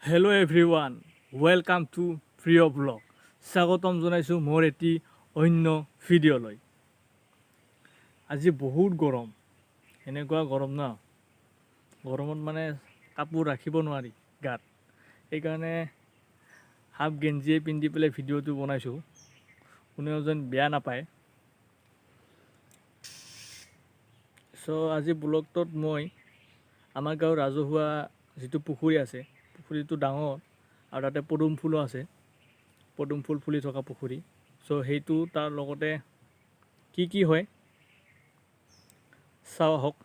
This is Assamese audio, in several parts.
Hello everyone, welcome to প্ৰিয় ব্লগ। স্বাগতম জনাইছোঁ মোৰ এটি অন্য ভিডিঅ'লৈ। আজি বহুত গৰম, এনেকুৱা গৰম ন, গৰমত মানে কাপোৰ ৰাখিব নোৱাৰি গাত। সেইকাৰণে হাফ গেঞ্জিয়ে পিন্ধি পেলাই ভিডিঅ'টো বনাইছোঁ, কোনেও যেন বেয়া নাপায়। চ' আজি ব্লগটোত মই আমাৰ গাঁৱৰ ৰাজহুৱা যিটো পুখুৰী আছে, পুখুৰীটো ডাঙৰ আৰু তাতে পদুম ফুলো আছে, পদুম ফুল ফুলি থকা পুখুৰী। চ' সেইটো তাৰ লগতে কি কি হয় চাওঁ আহক।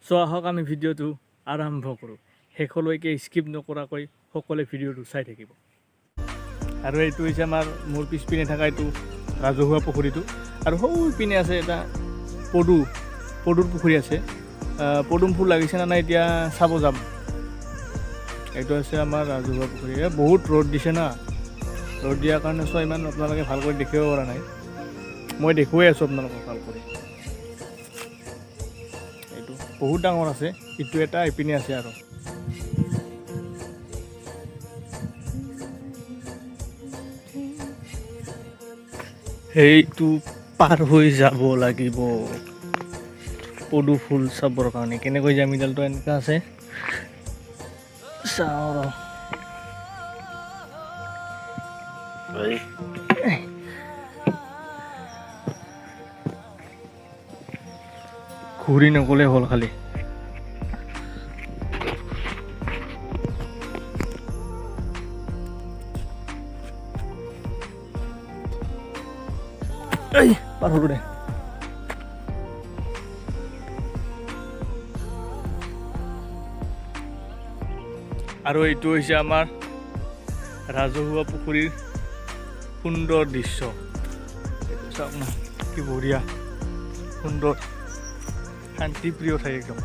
চ' আহক, আমি ভিডিঅ'টো আৰম্ভ কৰোঁ। শেষলৈকে স্কিপ নকৰাকৈ সকলোৱে ভিডিঅ'টো চাই থাকিব। আৰু এইটো হৈছে আমাৰ, মোৰ পিছপিনে থকা এইটো ৰাজহুৱা পুখুৰীটো। আৰু সৌ পিনে আছে এটা পদুৰ পুখুৰী আছে। পদুম ফুল লাগিছে নে নাই এতিয়া চাব যাম। এইটো হৈছে আমাৰ ৰাজহুৱা পুখুৰী। বহুত ৰ'দ দিছে না, ৰ'দ দিয়াৰ কাৰণে চোৱা ইমান আপোনালোকে ভালকৈ দেখিব পৰা নাই। মই দেখুৱাই আছোঁ আপোনালোকক ভাল কৰি। এইটো বহুত ডাঙৰ আছে, ইটো এটা ইপিনে আছে। আৰু সেইটো পাৰ হৈ যাব লাগিব পদু ফুল চাবৰ কাৰণে। কেনেকৈ যাম? ইডালটো এনেকুৱা আছে, চাওঁ ৰ। এই। ঘূৰি নগ'লে হ'ল খালি। এই পাৰ হ'লো দে। আৰু এইটো হৈছে আমাৰ ৰাজহুৱা পুখুৰীৰ সুন্দৰ দৃশ্য। এইটো চাওক না, কি বঢ়িয়া সুন্দৰ শান্তিপ্ৰিয় ঠাই একদম।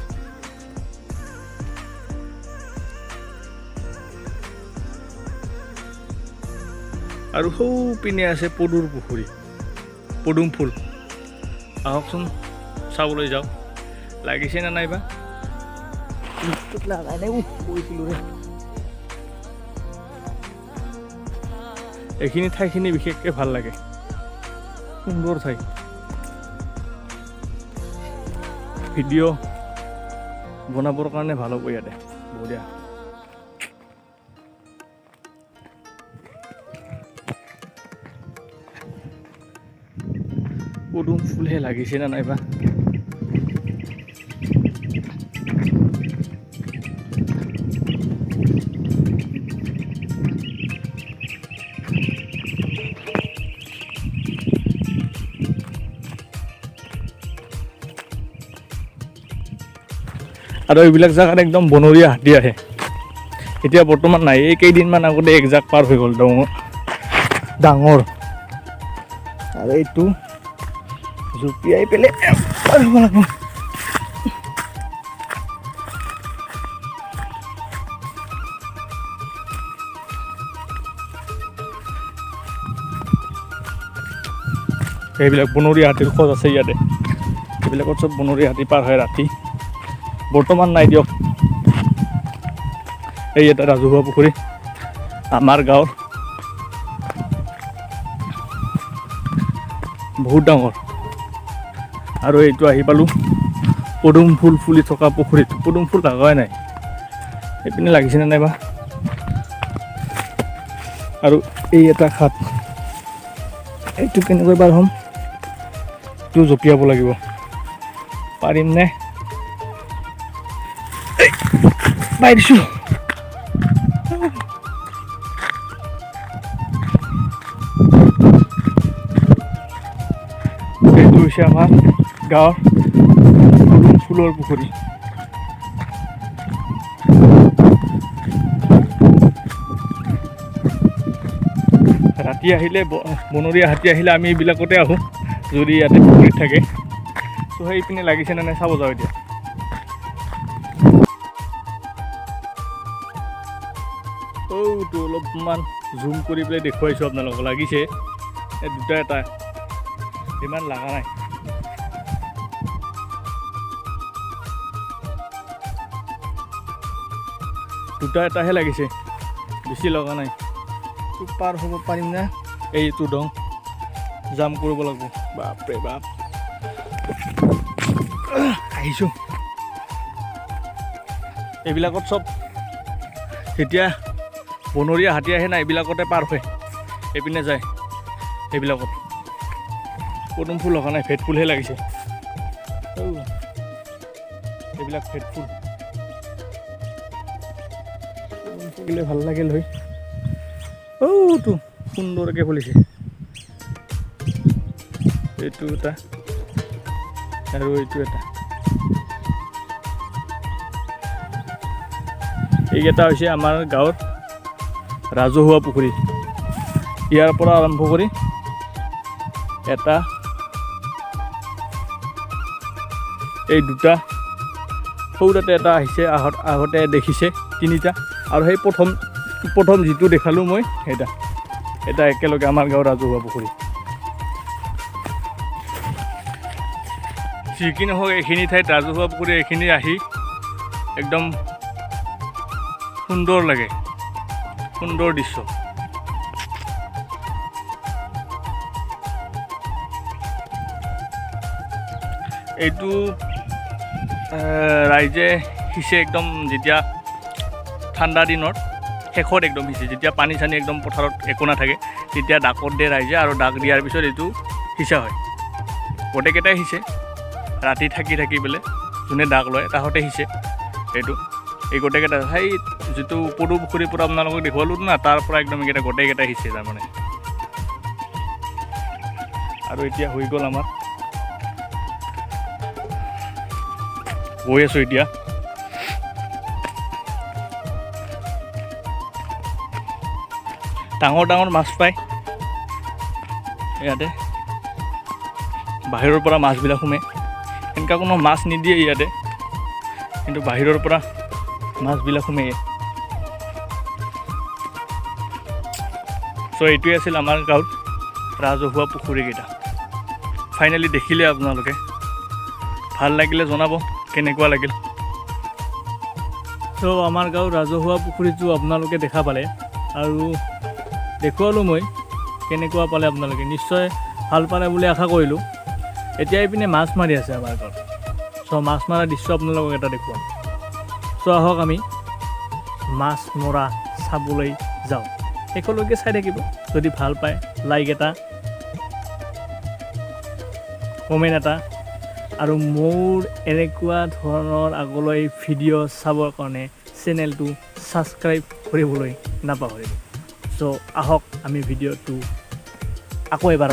আৰু সৌ পিনে আছে পদুৰ পুখুৰী, পদুম ফুল। আহকচোন চাবলৈ যাওঁ, লাগিছে নে নাইবা। লগাই নাই কৈছিলোঁ ৰে। এইখিনি ঠাইখিনি বিশেষকৈ ভাল লাগে, সুন্দৰ ঠাই। ভিডিঅ' বনাবৰ কাৰণে ভাল হ'ব ইয়াতে, বঢ়িয়া। পদুম ফুলহে লাগিছে নে নাইবা। আৰু এইবিলাক জেগাত একদম বনৰীয়া হাতী আহে। এতিয়া বৰ্তমান নাই, এই কেইদিনমান আগতে একজাক পাৰ হৈ গ'ল, ডাঙৰ ডাঙৰ। আৰু এইটো জঁপিয়াই পেলাই পাৰ হ'ব লাগিব। এইবিলাক বনৰীয়া হাতীৰ খোজ আছে ইয়াতে। এইবিলাকত চব বনৰীয়া হাতী পাৰ হয় ৰাতি। বৰ্তমান নাই দিয়ক। এই এটা ৰাজহুৱা পুখুৰী আমাৰ গাঁৱৰ, বহুত ডাঙৰ। আৰু এইটো আহি পালোঁ পদুম ফুল ফুলি থকা পুখুৰীত। পদুম ফুল লগাই নাই, এইপিনে লাগিছেনে নাইবা। আৰু এই এটা খাট, এইটো কেনেকৈ পাৰ হ'ম? এইটো জঁপিয়াব লাগিব, পাৰিম নে? পাই দিছোঁ। এইটো হৈছে আমাৰ গাঁৱৰ পদুম ফুলৰ পুখুৰী। ৰাতি আহিলে, বনৰীয়া হাতী আহিলে আমি এইবিলাকতে আহোঁ, যদি ইয়াতে পুখুৰীত থাকে। চ' সেইপিনে লাগিছে নে নাই চাব যাওঁ এতিয়া। ঔটো অলপমান জুম কৰি পেলাই দেখুৱাইছোঁ আপোনালোকক, লাগিছে এই দুটা এটা, ইমান লগা নাই। দুটা এটাহে লাগিছে, বেছি লগা নাই। এইটো পাৰ হ'ব পাৰিম নে? এইটো দং জাম কৰিব লাগিব। বাপৰে বাপ, আহিছোঁ। এইবিলাকত চব যেতিয়া বনৰীয়া হাতী আহে না, এইবিলাকতে পাৰ হয়, এইপিনে যায়। এইবিলাকত পদুম ফুল লগা নাই, ভেট ফুলহে লাগিছে। ঔ, এইবিলাক ভেট ফুল। পদুম ফুলিলে ভাল লাগিল হয়। ঔটো সুন্দৰকৈ ফুলিছে। এইটো এটা আৰু এইটো এটা। এইকেইটা হৈছে আমাৰ গাঁৱত ৰাজহুৱা পুখুৰী। ইয়াৰ পৰা আৰম্ভ কৰি এটা, এই দুটা, সৰুতে এটা আহিছে, আগত আগতে দেখিছে তিনিটা, আৰু সেই প্ৰথম প্ৰথম যিটো দেখালোঁ মই সেইটা এটা একেলগে আমাৰ গাঁৱৰ ৰাজহুৱা পুখুৰী। যি কি নহওক, এইখিনি ঠাইত ৰাজহুৱা পুখুৰী এইখিনি আহি একদম সুন্দৰ লাগে, সুন্দৰ দৃশ্য। এইটো ৰাইজে সিঁচে একদম যেতিয়া ঠাণ্ডা দিনত শেষত একদম সিঁচে, যেতিয়া পানী চানী একদম পথাৰত একো নাথাকে, তেতিয়া ডাকত দিয়ে ৰাইজে, আৰু ডাক দিয়াৰ পিছত এইটো সিঁচা হয়। গোটেইকেইটাই সিঁচে, ৰাতি থাকি থাকি পেলাই যোনে ডাক লয় তাহঁতে সিঁচে এইটো। এই গোটেইকেইটা সেই যিটো পদু পুখুৰীৰ পৰা আপোনালোকক দেখুৱালোঁ না, তাৰ পৰা একদম এইকেইটা গোটেইকেইটা সিঁচে তাৰমানে। আৰু এতিয়া হৈ গ'ল আমাৰ, গৈ আছোঁ এতিয়া। ডাঙৰ ডাঙৰ মাছ পায় ইয়াতে, বাহিৰৰ পৰা মাছবিলাক সোমে। এনেকুৱা কোনো মাছ নিদিয়ে ইয়াতে, কিন্তু বাহিৰৰ পৰা মাছবিলাক সোমে। চ' এইটোৱে আছিল আমাৰ গাঁৱত ৰাজহুৱা পুখুৰীকেইটা। ফাইনেলি দেখিলে আপোনালোকে, ভাল লাগিলে জনাব কেনেকুৱা লাগিল। চ' আমাৰ গাঁৱৰ ৰাজহুৱা পুখুৰীটো আপোনালোকে দেখা পালে আৰু দেখুৱালোঁ মই, কেনেকুৱা পালে আপোনালোকে? নিশ্চয় ভাল পালে বুলি আশা কৰিলোঁ। এতিয়া এইপিনে মাছ মাৰি আছে আমাৰ গাঁৱত। চ' মাছ মৰা দৃশ্য আপোনালোকক এটা দেখুৱাম। চ' আহক আমি মাছ মৰা চাবলৈ যাওঁ। শেষলৈকে চাই থাকিব। যদি ভাল পায় লাইক এটা, কমেণ্ট এটা, আৰু মোৰ এনেকুৱা ধৰণৰ আগলৈ ভিডিঅ' চাবৰ কাৰণে চেনেলটো ছাবস্ক্ৰাইব কৰিবলৈ নাপাহৰিব। চ' আহক আমি ভিডিঅ'টো আকৌ এবাৰ